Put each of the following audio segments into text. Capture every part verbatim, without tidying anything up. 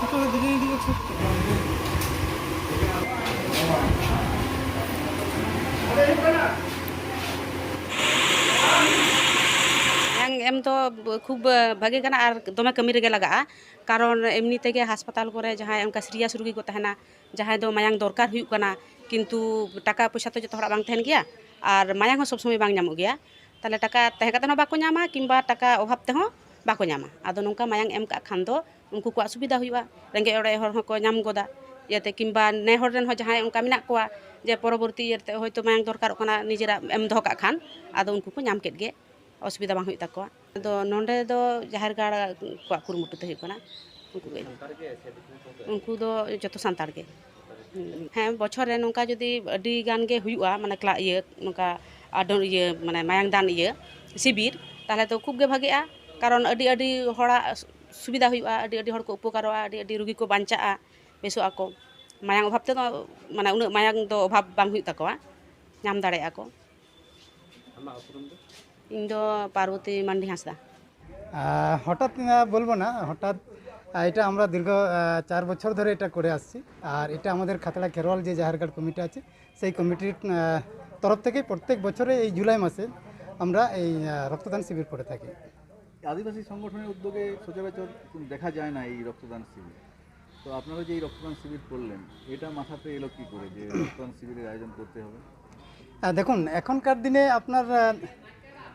ᱢᱟᱭᱟᱝ ᱮᱢ ᱫᱚ ᱠᱷᱩᱵ ᱵᱷᱟᱜᱮ ᱠᱟᱱᱟ ᱟᱨ ᱫᱚᱢᱮ ᱠᱟᱹᱢᱤ ᱨᱮᱜᱮ ᱞᱟᱜᱟᱜᱼᱟ᱾ ᱠᱟᱨᱚᱱ ᱮᱢᱱᱤ ᱛᱮᱜᱮ ᱦᱟᱥᱯᱟᱛᱟᱞ ᱠᱚᱨᱮ ᱡᱟᱦᱟᱸᱭ ᱚᱱᱠᱟ ᱥᱤᱨᱤᱭᱟᱥ ᱨᱩᱜᱤ ᱠᱚ ᱛᱟᱦᱮᱱᱟ, ᱡᱟᱦᱟᱸᱭ ᱫᱚ ᱢᱟᱭᱟᱝ ᱫᱚᱨᱠᱟᱨ ᱦᱩᱭᱩᱜ ᱠᱟᱱᱟ, ᱠᱤᱱᱛᱩ ᱴᱟᱠᱟ ᱯᱚᱭᱥᱟ ᱛᱚ ᱡᱚᱛᱚ ᱦᱚᱲᱟᱜ ᱵᱟᱝ ᱛᱟᱦᱮᱱ ᱜᱮᱭᱟ, ᱟᱨ ᱢᱟᱭᱟᱝ ᱦᱚᱸ ᱥᱚᱵ ᱥᱚᱢᱚᱭ ᱵᱟᱝ ᱧᱟᱢᱚᱜ ᱜᱮᱭᱟ᱾ ᱛᱟᱦᱚᱞᱮ ᱴᱟᱠᱟ ᱛᱟᱦᱮᱸ ᱠᱟᱛᱮ ᱦᱚᱸ ᱵᱟᱠᱚ ᱧᱟᱢᱟ, ᱠᱤᱝᱵᱟ ᱴᱟᱠᱟ ᱚᱵᱷᱟᱵ ᱛᱮᱦᱚᱸ ᱵᱟᱠᱚ ᱧᱟᱢᱟ᱾ ᱟᱫᱚ ᱱᱚᱝᱠᱟ ᱢᱟᱭᱟᱝ ᱮᱢ ᱠᱟᱜ ᱠᱷᱟᱱ ᱫᱚ ᱩᱱᱠᱩ ᱠᱚᱣᱟᱜ ᱥᱩᱵᱤᱫᱷᱟ ᱦᱩᱭᱩᱜᱼᱟ, ᱨᱮᱸᱜᱮᱡ ᱚᱨᱮᱡ ᱦᱚᱲ ᱦᱚᱸᱠᱚ ᱧᱟᱢ ᱜᱚᱫᱟ᱾ ᱤᱭᱟᱹᱛᱮ ᱠᱤᱝᱵᱟ ᱱᱮ ᱦᱚᱲ ᱨᱮᱱ ᱦᱚᱸ ᱡᱟᱦᱟᱸᱭ ᱚᱱᱠᱟ ᱢᱮᱱᱟᱜ ᱠᱚᱣᱟ ᱡᱮ ᱯᱚᱨᱚᱵᱚᱨᱛᱤ ᱤᱭᱟᱹ ᱨᱮ ᱦᱚᱭᱛᱳ ᱢᱟᱭᱟᱝ ᱫᱚᱨᱠᱟᱨᱚᱜ ᱠᱟᱱᱟ, ᱱᱤᱡᱮᱨᱟᱜ ᱮᱢ ᱫᱚᱦᱚ ᱠᱟᱜ ᱠᱷᱟᱱ, ᱟᱫᱚ ᱩᱱᱠᱩ ᱠᱚ ᱧᱟᱢ ᱠᱮᱫ ᱜᱮ, ᱚᱥᱩᱵᱤᱫᱷᱟ ᱵᱟᱝ ᱦᱩᱭᱩᱜ ᱛᱟᱠᱚᱣᱟ᱾ ᱟᱫᱚ ᱱᱚᱸᱰᱮ ᱫᱚ ᱡᱟᱦᱮᱨ ᱜᱟᱲ ᱠᱚᱣᱟᱜ ᱠᱩᱨᱩᱢᱩᱴᱩ ᱛᱮ ᱦᱩᱭᱩᱜ ᱠᱟᱱᱟ᱾ ᱩᱱᱠᱩ ᱜᱮ, ᱩᱱᱠᱩ ᱫᱚ ᱡᱚᱛᱚ ᱥᱟᱱᱛᱟᱲ ᱜᱮ᱾ ᱦᱮᱸ, ᱵᱚᱪᱷᱚᱨ ᱨᱮ ᱱᱚᱝᱠᱟ ᱡᱩᱫᱤ ᱟᱹᱰᱤ ᱜᱟᱱ ᱜᱮ ᱦᱩᱭᱩᱜᱼᱟ, ᱢᱟᱱᱮ ᱠᱞᱟ-, ᱤᱭᱟᱹ, ᱱᱚᱝᱠᱟ ᱟᱫᱚ ᱤᱭᱟᱹ, ᱢᱟᱱᱮ ᱢᱟᱭᱟᱝ ᱫᱟᱱ ᱤᱭᱟᱹ ᱥᱤᱵᱤᱨ, ᱛᱟᱦᱚᱞᱮ ᱫᱚ ᱠᱷᱩᱵ ᱜᱮ ᱵᱷᱟᱜᱮᱜᱼᱟ᱾ ᱠᱟᱨᱚᱱ ᱟᱹᱰᱤ ᱟᱹᱰᱤ ᱦᱚᱲᱟᱜ ᱥᱩᱵᱤᱫᱷᱟ ᱦᱩᱭᱩᱜᱼᱟ, ᱟᱹᱰᱤ ᱟᱹᱰᱤ ᱦᱚᱲ ᱠᱚ ᱩᱯᱚᱠᱟᱨᱚᱜᱼᱟ, ᱟᱹᱰᱤ ᱟᱹᱰᱤ ᱨᱩᱜᱤ ᱠᱚ ᱵᱟᱧᱪᱟᱜᱼᱟ, ᱵᱮᱥᱚᱜ ᱟᱠᱚ᱾ ᱢᱟᱭᱟᱝ ᱚᱵᱷᱟᱵ ᱛᱮᱫᱚ, ᱢᱟᱱᱮ ᱩᱱᱟᱹᱜ ᱢᱟᱭᱟᱝ ᱫᱚ ᱚᱵᱷᱟᱵ ᱵᱟᱝ ᱦᱩᱭᱩᱜ ᱛᱟᱠᱚᱣᱟ, ᱧᱟᱢ ᱫᱟᱲᱮᱭᱟᱜᱼᱟ ᱠᱚ᱾ ᱟᱢᱟᱜ ᱩᱯᱨᱩᱢ ᱫᱚ? ᱤᱧ ᱫᱚ ᱯᱟᱨᱵᱚᱛᱤ ᱢᱟᱱᱰᱤ ᱦᱟᱸᱥᱫᱟ᱾ আহ, হঠাৎ, আহ, বলবো না, হঠাৎ, আহ, এটা আমরা দীর্ঘ, আহ, চার বছর ধরে এটা করে আসছি। আর এটা আমাদের খাতড়া খেরোয়াল যে জাহেরঘাট কমিটি আছে, সেই কমিটির, আহ, তরফ থেকে প্রত্যেক বছরে এই জুলাই মাসে আমরা এই, আহ, রক্তদান শিবির করে থাকি। আদিবাসী সংগঠনের উদ্যোগে সচরাচর দেখা যায় না এই রক্তদান শিবির। তো আপনারা যে এই রক্তদান শিবির করলেন, এটা মাথাতে এলো কি করে যে রক্তদান শিবিরের আয়োজন করতে হবে? আহ, দেখুন, এখনকার দিনে আপনার, আহ,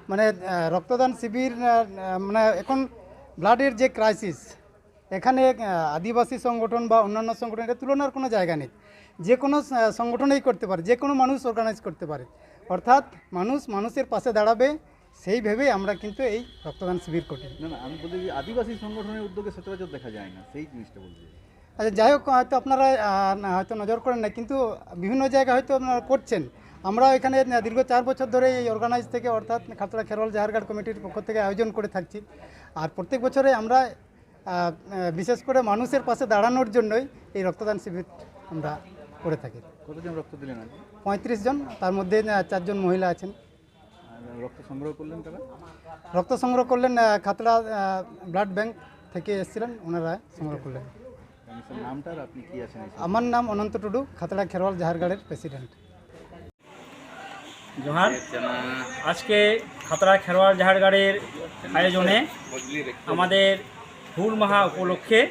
মানে, আহ, রক্তদান শিবির, আহ, আহ, মানে, এখন ব্লাডের যে ক্রাইসিস, এখানে, আহ, আদিবাসী সংগঠন বা অন্যান্য সংগঠন, এটা তুলনার কোনো জায়গা নেই। যে কোনো, আহ, সংগঠনেই করতে পারে, যে কোনো মানুষ অর্গানাইজ করতে পারে। অর্থাৎ মানুষ মানুষের পাশে দাঁড়াবে, সেই ভেবেই আমরা কিন্তু এই রক্তদান শিবির করি। না, না, আমি বলতে যে আদিবাসী সংগঠনের উদ্যোগে সচরাচর দেখা যায় না, সেই জিনিসটা বলতে চাই। আচ্ছা, যাই হোক, হয়তো আপনারা, আহ, না, হয়তো নজর করেন না, কিন্তু বিভিন্ন জায়গায় হয়তো আপনারা করছেন। আমরা এখানে দীর্ঘ চার বছর ধরে এই অর্গানাইজ থেকে, অর্থাৎ খাতড়া খেরোয়াল জাহেরঘাট কমিটির পক্ষ থেকে আয়োজন করে থাকছি। আর প্রত্যেক বছরে আমরা, আহ, আহ, বিশেষ করে মানুষের পাশে দাঁড়ানোর জন্যই এই রক্তদান শিবির আমরা করে থাকি। কতজন রক্ত দিলেন আজকে? পঁয়ত্রিশ জন, তার মধ্যে, আহ, চারজন মহিলা আছেন। আর রক্ত সংগ্রহ করলেন কারা? রক্ত সংগ্রহ করলেন, আহ, খাতড়া, আহ, ব্লাড ব্যাংক থেকে এসেছিলেন, ওনারা সংগ্রহ করলেন। আমার নাম অনন্ত টুডু, খাতড়া খেরোয়াল জাহারগাড়ের প্রেসিডেন্ট। জোহার। আজকে খাতড়া খেরোয়াল জাহারগাড়ের আয়োজনে আমাদের হুল মাহা উপলক্ষে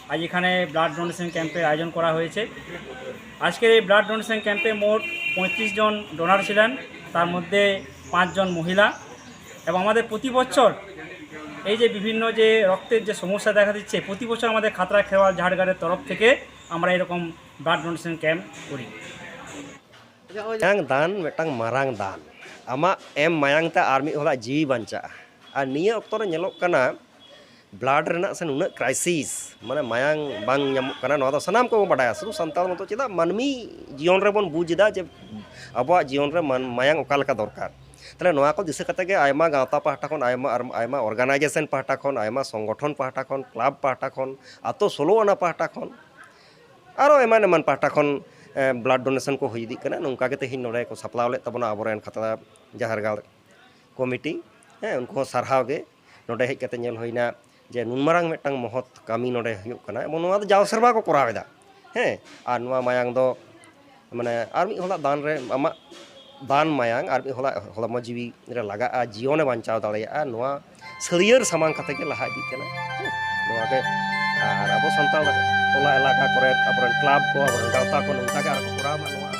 আজ এখানে ব্লাড ডোনেশন ক্যাম্পের আয়োজন করা হয়েছে। আজকের এই ব্লাড ডোনেশন ক্যাম্পে মোট পঁয়ত্রিশ জন ডোনার ছিলেন, তার মধ্যে পাঁচজন মহিলা। এবং আমাদের প্রতি বছর এই যে বিভিন্ন যে রক্তের যে সমস্যা দেখা দিচ্ছে, প্রতি বছর আমাদের খাতড়া খেরোয়াল জাহারগাড়ের তরফ থেকে আমরা এরকম ব্লাড ডোনেশন ক্যাম্প করি। ᱢᱟᱭᱟᱝ ᱫᱟᱱ ᱢᱤᱫᱴᱟᱝ ᱢᱟᱨᱟᱝ ᱫᱟᱱ᱾ ᱟᱢᱟᱜ ᱮᱢ ᱢᱟᱭᱟᱝ ᱛᱮ ᱟᱨ ᱢᱤᱫ ᱦᱚᱲᱟᱜ ᱡᱤᱣᱤ ᱵᱟᱧᱪᱟᱜᱼᱟ᱾ ᱟᱨ ᱱᱤᱭᱟᱹ ᱚᱠᱛᱚ ᱨᱮ ᱧᱮᱞᱚᱜ ᱠᱟᱱᱟ, ᱵᱞᱟᱰ ᱨᱮᱱᱟᱜ ᱥᱮ ᱱᱩᱱᱟᱹᱜ ᱠᱨᱟᱭᱥᱤᱥ, ᱢᱟᱱᱮ ᱢᱟᱭᱟᱝ ᱵᱟᱝ ᱧᱟᱢᱚᱜ ᱠᱟᱱᱟ᱾ ᱱᱚᱣᱟ ᱫᱚ ᱥᱟᱱᱟᱢ ᱠᱚᱵᱚᱱ ᱵᱟᱰᱟᱭᱟ, ᱥᱩᱫᱷᱩ ᱥᱟᱱᱛᱟᱲ ᱢᱚᱛᱚ ᱪᱮᱫᱟᱜ, ᱢᱟᱹᱱᱢᱤ ᱡᱤᱭᱚᱱ ᱨᱮᱵᱚᱱ ᱵᱩᱡᱽ ᱮᱫᱟ ᱡᱮ ᱟᱵᱚᱣᱟᱜ ᱡᱤᱭᱚᱱ ᱨᱮ ᱢᱟᱱ- ᱢᱟᱭᱟᱝ ᱚᱠᱟ ᱞᱮᱠᱟ ᱫᱚᱨᱠᱟᱨ᱾ ᱛᱟᱦᱞᱮ ᱱᱚᱣᱟ ᱠᱚ ᱫᱤᱥᱟᱹ ᱠᱟᱛᱮ ᱜᱮ ᱟᱭᱢᱟ ᱜᱟᱶᱛᱟ ᱯᱟᱦᱴᱟ ᱠᱷᱚᱱ, ᱟᱭᱢᱟ ᱟᱨ ᱟᱭᱢᱟ ᱚᱨᱜᱟᱱᱟᱭᱡᱮᱥᱚᱱ ᱯᱟᱦᱴᱟ ᱠᱷᱚᱱ, ᱟᱭᱢᱟ ᱥᱚᱝᱜᱚᱴᱷᱚᱱ ᱯᱟᱦᱴᱟ ᱠᱷᱚᱱ, ᱠᱞᱟᱵᱽ ᱯᱟᱦᱴᱟ ᱠᱷᱚᱱ, ᱟᱛᱳ ᱥᱳᱞᱳ ᱟᱱᱟ ᱯᱟᱦᱴᱟ ᱠᱷᱚᱱ, ᱟᱨᱚ ᱮᱢᱟᱱ ᱮᱢᱟᱱ ᱯᱟᱦᱴᱟ ᱠᱷᱚᱱ ᱵᱞᱟᱰ ᱰᱳᱱᱮᱥᱚᱱ ᱠᱚ ᱦᱩᱭ ᱤᱫᱤᱜ ᱠᱟᱱᱟ᱾ ᱱᱚᱝᱠᱟ ᱜᱮ ᱛᱮᱦᱮᱧ ᱱᱚᱰᱮ ᱠᱚ ᱥᱟᱯᱲᱟᱣ ᱞᱮᱫ ᱛᱟᱵᱚᱱᱟ ᱟᱵᱚᱨᱮᱱ ᱠᱷᱟᱛᱲᱟ ᱡᱟᱦᱮᱨ ᱜᱟᱲ ᱠᱚᱢᱤᱴᱤ᱾ ᱦᱮᱸ, ᱩᱱᱠᱩ ᱦᱚᱸ ᱥᱟᱨᱦᱟᱣ ᱜᱮ᱾ ᱱᱚᱰᱮ ᱦᱮᱡ ᱠᱟᱛᱮ ᱧᱮᱞ ᱦᱩᱭᱱᱟ ᱡᱮ ᱱᱩᱱ ᱢᱟᱨᱟᱝ ᱢᱤᱫᱴᱟᱝ ᱢᱚᱦᱚᱛ ᱠᱟᱹᱢᱤ ᱱᱚᱰᱮ ᱦᱩᱭᱩᱜ ᱠᱟᱱᱟ, ᱮᱵᱚᱝ ᱱᱚᱣᱟ ᱫᱚ ᱡᱟᱣ ᱥᱮᱨᱢᱟ ᱠᱚ ᱠᱚᱨᱟᱣ ᱮᱫᱟ᱾ ᱦᱮᱸ, ᱟᱨ ᱱᱚᱣᱟ ᱢᱟᱭᱟᱝ ᱫᱚ ᱢᱟᱱᱮ ᱟᱨ ᱢᱤᱫ ᱦᱚᱲᱟᱜ ᱫᱟᱱ ᱨᱮ, ᱟᱢᱟᱜ ᱫᱟᱱ ᱢᱟᱭᱟᱝ ᱟᱨ ᱢᱤᱫ ᱦᱚᱲᱟᱜ ᱦᱚᱲᱢᱚ ᱡᱤᱣᱤ ᱨᱮ ᱞᱟᱜᱟᱜᱼᱟ, ᱡᱤᱭᱚᱱᱮ ᱵᱟᱧᱪᱟᱣ ᱫᱟᱲᱮᱭᱟᱜᱼᱟ, ᱱᱚᱣᱟ ᱥᱟᱹᱲᱭᱟᱹᱨ ᱥᱟᱢᱟᱝ ᱠᱟᱛᱮ ᱜᱮ ᱞᱟᱦᱟ ᱤᱫᱤᱜ ᱠᱟᱱᱟ᱾ ᱦᱮᱸ, ᱱᱚᱣᱟ ᱜᱮ᱾ ᱟᱨ ᱟᱵᱚ ᱥᱟᱱᱛᱟᱲ ᱴᱚᱞᱟ ᱮᱞᱟᱠᱟ ᱠᱚᱨᱮ ᱟᱵᱚᱨᱮᱱ ᱠᱞᱟᱵᱽ ᱠᱚ, ᱟᱵᱚᱨᱮᱱ ᱜᱟᱶᱛᱟ ᱠᱚ ᱱᱚᱝᱠᱟ ᱜᱮ ᱟᱨᱚ ᱠᱚ ᱠᱚᱨᱟᱣ ᱢᱟ ᱱᱚᱣᱟ᱾